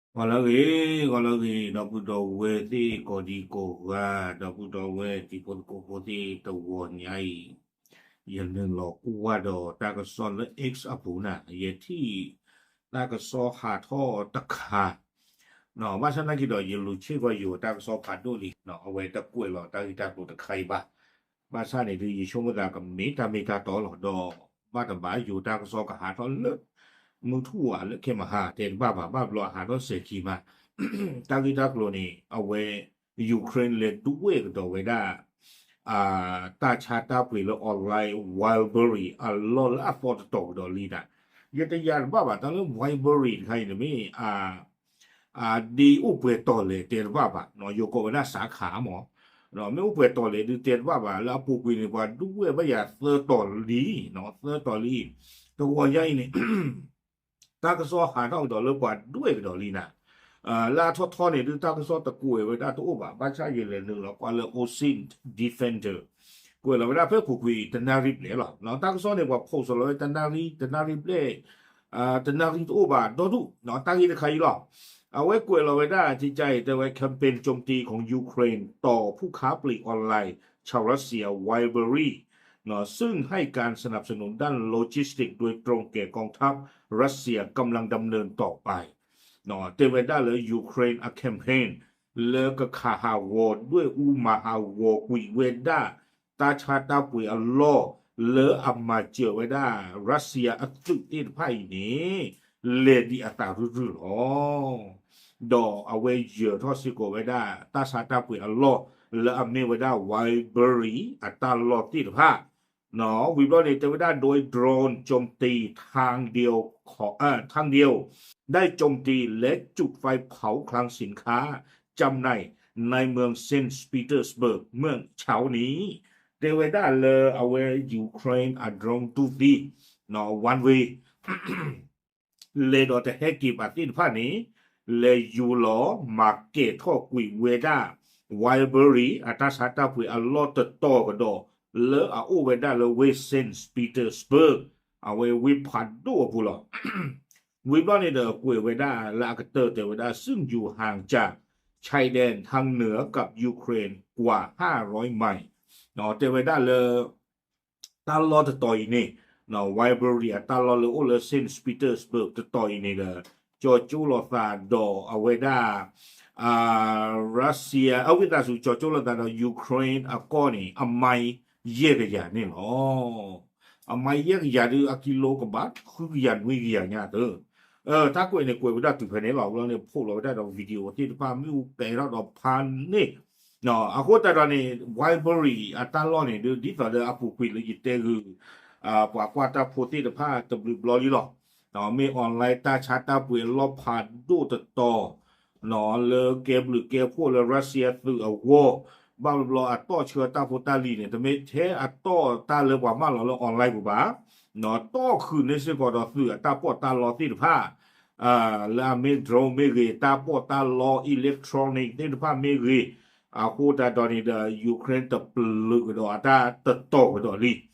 ဂီၤလၢအဂ့ၤ, ဂီၤလၢအဂ့ၤ, ဒီပုၢ်ဒီဝဲၢ်သ့ၣ်ကိးဒံကိးဂၤ, ဒီပုၢ်ဒီဝဲၢ်တံၤဖိသကိးဖိသ့ၣ်တဂီၤညါအံၤ, ယနုာ်လီၤကွၢ်ဒီးတၢ်ကစီၣ်လၢ X အပူၤန့ၣ်, ယထံၣ်တၢ်ကစီၣ်ဟးထီၣ်တခါ, ဘၣ်ဆၣ်နာ်က့ဒီး ယလူၤဆ့ၣ်ကီးယိၤတၢ်ကစီၣ်ဖးဒိၣ်လံ, အဝဲတကွဲးလီၤတၢ်ဂ့ၢ်တၢ်ကျိၤတခါအံၤဘၣ်. ဘၣ်ဆၣ်န့ၣ်ဒုး ယဆိကမိၣ်သးကမ့ၢ်တၢ်မ့ၢ်တၢ်တီလီၤ, ဒီးဘၣ်တဘၣ်ယိၤတၢ်ကစီၣ်ကဟးထီၣ်လၢ မုၢ်ထူၣ်ဝဲလၢခဲမဟါ တဲတဘၣ်ဘၣ်, ဘၣ်ဘျီအဟးထီၣ်စဲၤခံမး, တၢ်ဂ့ၢ်တၢ်ကျိၤန့ၣ် အဝဲ Ukraine လဲၤဒွဲၣ်ကဒီးဝဲဒၣ် တၢ်ဆါတၢ်ပှ့ၤလၢ online Wildberries အလီၢ်လၢအသီတတီၤကဒီးလံန့ၣ်, ယတယာ်တဘၣ်ဘၣ် တၢ်လၢ Wildberries တခါအံၤန့ၣ်မ့ၢ် ဒ်အိၣ်ပှဲၤတီၤလဲၣ်တဲတဘၣ်ဘၣ်, ယိၤကိးဝဲဒၣ်စးခးမး, မ့ၢ်အိၣ်ပှဲၤတီၤလဲၣ်ဒုးတဲတဘၣ်ဘၣ်, လၢအပူၤကွံာ်န့ၣ် ပှၤဒွဲၣ်ဘၣ်ယၤသၢတီၤလံ, သၢတီၤလံ, တဂီၤညါအံၤန့ၣ် တၢ်ကစီၣ်ဟးထီၣ်ကဒီးလၢပှၤဒွဲၣ်ကဒီးလံန့ၣ်, လၢအထီၣ်ထီန့ၣ်ဒုး တၢ်ကစီၣ်တကွဲးဝဲဒၣ်တအိၣ်ဘၣ်, ဘၣ်ဆၣ်ယလဲၤနုာ်လီၤကွၢ်လၢ Osin Defender ကွဲးလီၤဝဲဒၣ်ဖဲပူၤကွံာ်တနၣ်ရံၣ်ဘျဲၣ်လီၤ. တၢ်ကစီၣ်န့ၣ် ပှၤ post လီၤဝဲတနၣ်ရံၣ်, တနၣ်ရံၣ်ဘျဲၣ်, တနၣ်ရံၣ်တအိၣ်ဘၣ်ဒီဒူၣ်, တၢ်ဂ့ၢ်တခါအံၤလီၤ. အဝဲကွဲးလီၤဝဲဒၣ် ကကါအံၤ တဲဝဲ campaign โจมตีของ Ukraine ต่อผู้ค้าปลีกออนไลน์ชาวรัสเซีย Wildberries ซึ่งให้การสนับสนุนด้านโลจิสติกส์โดยตรงแก่กองทัพรัสเซียกำลังดำเนินต่อไป တဲဝဲဒၣ်လၢ Ukraine အ campaign လၢကခးဟးဂီၤဒွဲၣ်အူမၤဟးဂီၤကွံာ်ဝဲဒၣ် တၢ်ဆါတၢ်ပှ့ၤအလီၢ် လၢအမၤစၢၤဝဲဒၣ် Russia အသုးသ့ၣ်တဖၣ်အံၤန့ၣ် လဲၤဒံးအသးရုၢ်ရုၢ်လီၤ. ဒီးအဝဲယၢၤထီၣ်စ့ၢ်ကီးဝဲဒၣ် တၢ်ဆါတၢ်ပှ့ၤအလီၢ် လၢအမ့ၢ်ဝဲဒၣ် Wildberries အတၢ်လီၢ်သ့ၣ်တဖၣ် ဝံၤဘျီန့ၣ် တဲဝဲဒၣ် โดยโดรนโจมตีทางเดียวของ เอ่อ ทางเดียว ได้โจมตีและจุดไฟเผาคลังสินค้าจำหน่ายในเมืองเซนต์ปีเตอร์สเบิร์กเมื่อเช้านี้ တဲဝဲဒၣ်လၢအဝဲ Ukraine အ drone တူၢ်သံ one way လဲၤဒီးတဟဲက့ၤဘၣ်သ့ၣ်တဖၣ်န့ၣ် လဲၤယူၤလီၤမၤကဲၤထီၣ်ကွံာ်ဝဲဒၣ် Wildberries အတၢ်ဆါတၢ်ပှ့ၤအလီၢ်တတီၤကဒီး လၢအအိၣ်ဝဲဒၣ်လၢဝ့ၢ် Saint Petersburg အဝဲဝ့ၢ်ဖးဒိၣ်အပူၤလီၤ. ဝံၤဘျီန့ၣ်ဒီး ကွဲးဝဲဒၣ်လၢအကတၢၢ်တဲဝဲဒၣ် ซึ่งอยู่ห่างจากชายแดนทางเหนือกับยูเครนกว่าห้าร้อยไมล์ တဲဝဲဒၣ်လၢ တၢ်လီၢ်တတီၤအံၤန့ၣ် Wildberries အတၢ်လီၢ်လၢအိၣ်လၢ Saint Petersburg တတီၤအံၤန့ၣ်ဒီး ကၠီကၠိလိာ်သးဒီးအဝဲဒၣ် Russia အဝံသးစူၤ ကၠီကၠိလိာ်သးဒီး Ukraine အကီၢ်န့ၣ် အမံယဲၢ်ကယၤန့ၣ်လီၤ. အမံယဲၢ်ကယၤဒုး အကံလိကဘၣ် ဃုကယၤနွံကယၤညါသၢ တၢ်ကွဲးန့ၣ်ကွဲးဝဲဒၣ်တုၤဖဲန့ၣ်လီၤ. ဘျီန့ၣ် ဖိးလီၤဝဲဒၣ်ဒီး video သ့ၣ်တဖၣ် မ့ၣ်အူပဲာ်ထီၣ်ဒီးဖးန့ၣ် အဃိသတးဒီးန့ၣ် Wildberries အတၢ်လီၢ်န့ၣ်ဒုး ဒ်သိးဒီးအပူၤကွံာ်လၢယတဲဂုာ် ပှၤကွၢ်တၢ်ဖိသ့ၣ်တဖၣ်တဘျုးဘျီလံလီၤ. မ့ၢ် online တၢ်ဆါတၢ်ပှ့ၤအလီၢ်ဖးဒိၣ်တတီၤ လၢကဲဘျုးကဲဖှိၣ်လၢ Russia သုးအဂီၢ် ဘၣ်ဘျီအတီၢ်ဆှၢတၢ်ဖိတၢ်လံၤန့ၣ် တမ့ၢ်ထဲအတီၢ်တၢ်လၢပှၤမၢလီၤလၢ online ပူၤဘၣ် တီၢ်ခုၣ်န့ၢ်စ့ၢ်ကီးဒီးသုးအတၢ်ပီးတၢ်လီသ့ၣ်တဖၣ် လၢအမ့ၢ် drone မ့ၢ်ဂ့ၤ တၢ်ပီးတၢ်လီ electronic သ့ၣ်တဖၣ်မ့ၢ်ဂ့ၤ အဃိသတးဒီးန့ၣ်ဒီး Ukraine တပျုာ်ကဒီးအတၢ်တတီၤကဒီးလံ.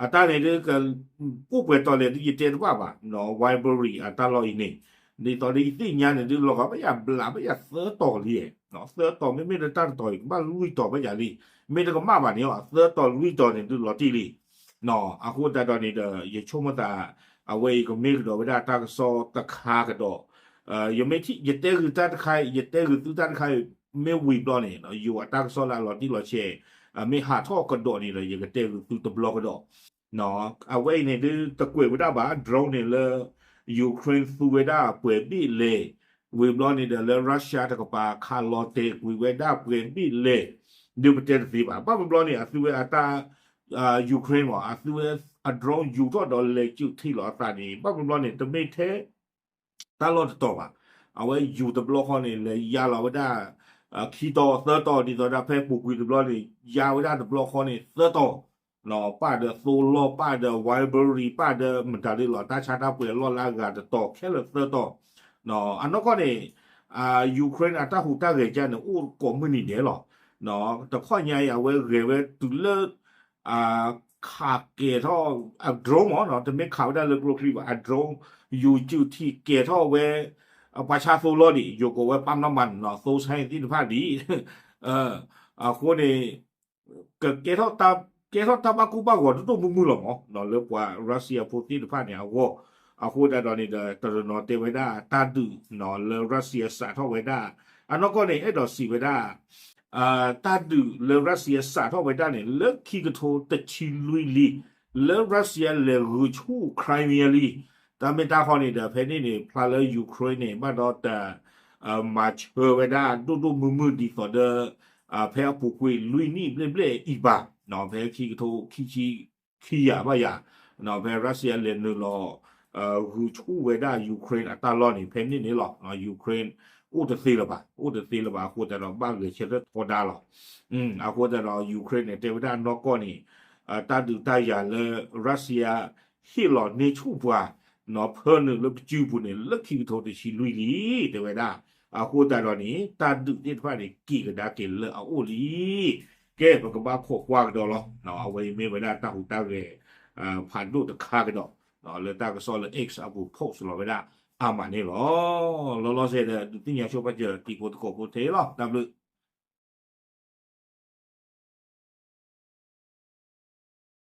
အတၢ်န့ၣ်ဒုး အိၣ်ပှဲၤတီၤလဲၣ်ဒုး ယတဲတဘၣ်ဘၣ် Wildberries အတၢ်လီၢ်အံၤန့ၣ် ဒ်သိးလၢယသ့ၣ်ညါန့ၣ်ဒုး လီၤဂာ်ဘၣ်ယၤဘျးဘၣ်ယၤသၢတီၤလံ သၢတီၤ မ့မ့ၢ်လၢတၢ်တတီၤအံၤ ကဘၣ်လွံၢ်တီၤဘၣ်ယၤလံ. မ့ၢ်တကမၣ်ဘၣ်န့ၣ် သၢတီၤလွံၢ်တီၤန့ၣ်ဒုးလီၤတံၢ်လံ. အဃိသတးဒီးန့ၣ်ဒီး ယဆိကမိၣ်သး အဝဲအံၤကမ့ၢ်ကဒီးဝဲဒၣ်တၢ်ကစီၣ်တခါကဒီး ယမ့ၢ်ထံၣ် ယတဲဂုာ်တၢ်တခါအံၤ ယတဲဂုာ်သုတၢ်တခါအံၤ မ့ၢ်ဝံၤဘျီန့ၣ် ယိၤအတၢ်ကစီၣ်လၢအလီၤတံၢ်လီၤဆဲး မ့ၢ်ဟးထီၣ်ကဒီးန့ၣ်ဒီး ယကတဲဂုာ်သုတဘျီကဒီး အဝဲအံၤန့ၣ်ဒုး တကွဲးဝဲဒၣ်ဘၣ် drone န့ၣ်လၢ Ukraine သူဝဲဒၣ်ပှဲၤဘ့ၣ်လဲၣ် ဝံၤဘျီန့ၣ်ဒီးလၢ Russia တကပၤခးလီၤတဲာ်ကွံာ်ဝဲဒၣ်ပှဲၤဘ့ၣ်လဲၣ် ဒုးပတဲတသ့ဘၣ်. ဘၣ်ဘျီဘျီန့ၣ် အသူဝဲအတၢ် Ukraine မး အသူဝဲအ drone ယူၤထီၣ်ဒီးလဲၤစုးထံၣ်လီၤအသးန့ၣ် ဘၣ်ဘျီဘျီန့ၣ် တမ့ၢ်ထဲ တၢ်လီၢ်တတီၤဘၣ်. အဝဲယူၤတဘျီဃီန့ၣ် လဲၤယါလီၤဝဲဒၣ် ခံတီၤသၢတီၤ ဒ်သိးဒၣ်ဖဲပူၤကွံာ်တဘျီန့ၣ် ယါဝဲဒၣ်တဘျီဃီန့ၣ်သၢတီၤ ပၢ်ဒီးသိလီၢ် ပၢ်ဒီး Wildberries ပၢ်ဒီးမတၤဒ်လီၤ တၢ်ဆါတၢ်ပှ့ၤအလီၢ်လၢအဂၤတတီၤခဲလၢာ်သၢတီၤ အနီၢ်ကီၢ်န့ၣ် Ukraine အတၢ်ဟူးတၢ်ဂဲၤကါန့ၣ် အိၣ်ကိးမုၢ်နံၤဒဲးလီၤ. တခီညါအံၤ အဝဲဂဲၤဝဲတုၤလၢ ခးကဲၤထီၣ် အ drone မး တမ့ၢ်ခးဝဲဒၣ်လၢကျိချံဘၣ် အ drone ယူၤစုးထံၣ်ကဲၤထီၣ်ဝဲ ပှၤဆါသိလီၤဒံး ယိၤကိးဝဲ ပာ်နီၣ်မၤနီၤ သိဆါသ့ၣ်တဖၣ်ဒံး အဃိန့ၣ် က ကဲထီၣ်တၢ်ဘၣ်ကိၢ်ဘၣ်ဂီၤဒိၣ်ဒိၣ်မုၢ်မုၢ်လီၤမး လၢပှၤ Russia ဖိသ့ၣ်တဖၣ်န့ၣ်အဂီၢ်, အဃိသတးဒီးန့ၣ်ဒီး တနီၤနီၤတဲဝဲဒၣ်တၢ်ဒုးနီၤ လၢ Russia စးထီၣ်ဝဲဒၣ် အနီၢ်ကီၢ်န့ၣ် အဲၣ်ဒိးစံးဝဲဒၣ် တၢ်ဒုးလၢ Russia စးထီၣ်ဝဲဒၣ်န့ၣ် လၢခံကထိတဆံလွံၢ်လံ, လၢ Russia လဲၤဂုာ်ဆူၣ် Crimea လံ. တၢ်မ့ၢ်တၢ်ဃီန့ၣ်ဒီး ဖဲန့ၣ်န့ၣ် ဖျါလၢ Ukraine န့ၣ် ဘၣ်ဒီးတ မၤဆၢဝဲဒၣ်ဒိၣ်ဒိၣ်မုၢ်မုၢ်ဒ်သိးဒီး ဖဲအပူၤကွံာ်လွံၢ်နံၣ်ဘျဲၣ်ဘျဲၣ်အံၤဘၣ်, ဖဲခံကထိခံဆံ ခံယၤဘၣ်ယၤ, ဖဲ Russia လဲၤနုာ်လီၤ ဂုာ်ဆူၣ်ဝဲဒၣ် Ukraine အတၢ်လီၢ်န့ၣ် ဖဲန့ၣ်န့ၣ်လီၤ. Ukraine အိၣ်တသ့လၢၤဘၣ်, အိၣ်တသ့လၢၤဘၣ်အဃိသတးဒီး ဘၣ်ဂဲၤဆၢထၢၣ်ထီဒါလီၤ. အဃိသတးဒီး Ukraine န့ၣ် တဲဝဲဒၣ်နီၢ်ကီၢ်န့ၣ် တၢ်ဒုးတၢ်ယၤလၢ Russia ဟ့ၣ်လီၤန့ၢ်ဆူၣ်ပှၤ နီၤဖၢနုာ်လၢပစုပူၤန့ၣ် လၢခံကထိတဆံလွံၢ်လံ တဲဝဲဒၣ်. အဃိသတးဒီးန့ၣ် တၢ်ဒုးသ့ၣ်တဖၣ်န့ၣ် က့ၤကဒါက့ၤလၢအအိၣ်လံ. ကဲ ပကဘၣ်ခိးကွၢ်ကဒီးလီၤ. အဝဲအံၤမ့ၢ်ဝဲဒၣ်တၢ်ဟူးတၢ်ဂဲၤ ဖးဒိၣ်တခါကဒီး လၢတၢ်ကစီၣ်လၢ X အပူၤ post လီၤဝဲဒၣ်အါမးန့ၣ်လီၤ. လီၤလီၤဆဲးဒီး ဒုးသ့ၣ်ညါဆိပာ်စၢၤတံၤဖိသကိးဖိထဲလီၤ. တၢ်ဘျုး